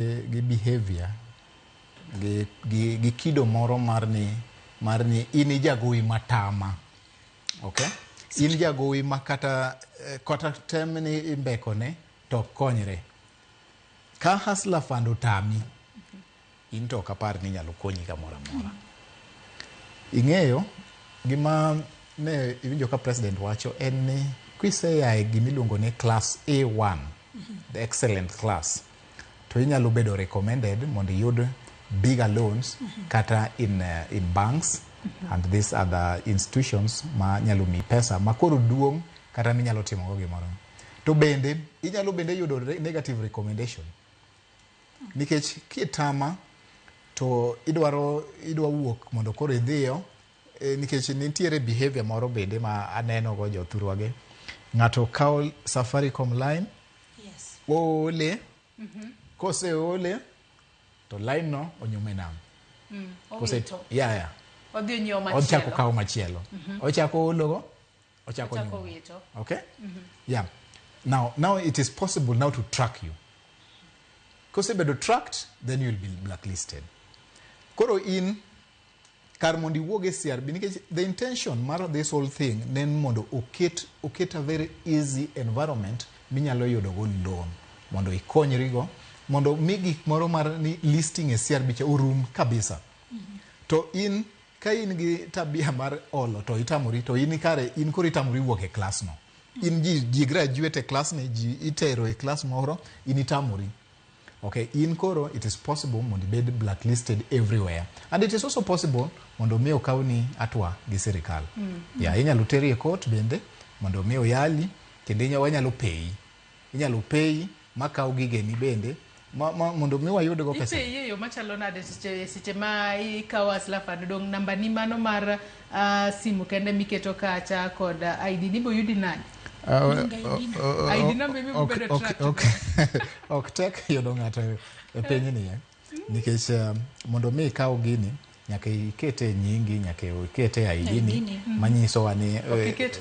Gi behavior gi kido moro mar ni in ijagowi matama, okay, in jagowi ma kata tem ni imbekone to ok konyre. Ka Hustler Fund otami, in to ok apar ni inyalo konyi kamoro amora. Ing'eyo gima ne iwinjo ka president wacho en ni kiseya e gimiluongo ni class A1, the excellent class, to inyalo bedo recommended mondo iyud bigger loans kata in banks and these other institutions ma nyalo miyi pesa ma koro duong' kata minyalo timogo gimoro. To bende inyalo bende yudo negative recommendation, nikech kitama to idwaro idwa wuok mondo koro idhiyo nikech nitiere behavior moro bende ma aneno go jothurwagi. Ng'ato kawo Safaricom line, oole, koseole to line no onyume nam. Owito. Yeah. Odhi onyiewo ochako machielo. Kawo machielo, ochako ologo, ochako ochako nyumo. Wito. Okay, yeah, now it is possible now to track you. Kosebedo tracked, then you will be blacklisted. Koro in kar mondo iwuog e CRB, nikech the intention mar this whole thing ne en mondo oket a very easy environment minyalo yudo go loan mondo ikonyrigo, mondo mi gik moro mar ni listing e CRB cha orum kabisa. To in ka in gi tabia mar olo to itamori, to in kare in koro itamori wuok e class no. In ji graduate e class ni, ji itero e class moro, in itamori. Okay, in koro it is possible mondo ibed blacklisted everywhere, and it is also possible mondo mi okawni atwa gi sirikal. Yeah, inyalo teri e court bende mondo mi oyali, kendo wanyalo peyi, inyalo peyi makaw gigeni bende mondo mi wayudgo pesa. Ipeyi e yo machalo nade seche ma ikawo Hustler Fund? Dong namba ni mano mar simu kende miketo kacha kod ID ni boyudi nade? ID number ema bedo tracked. Ok tek yudo ng'ato e pinyni, eh. Nikech mondo mi ikaw gini, nyaka ikete e nyingi, nyaka ikete e ID ni ID ni. manyisowa ni Ok iket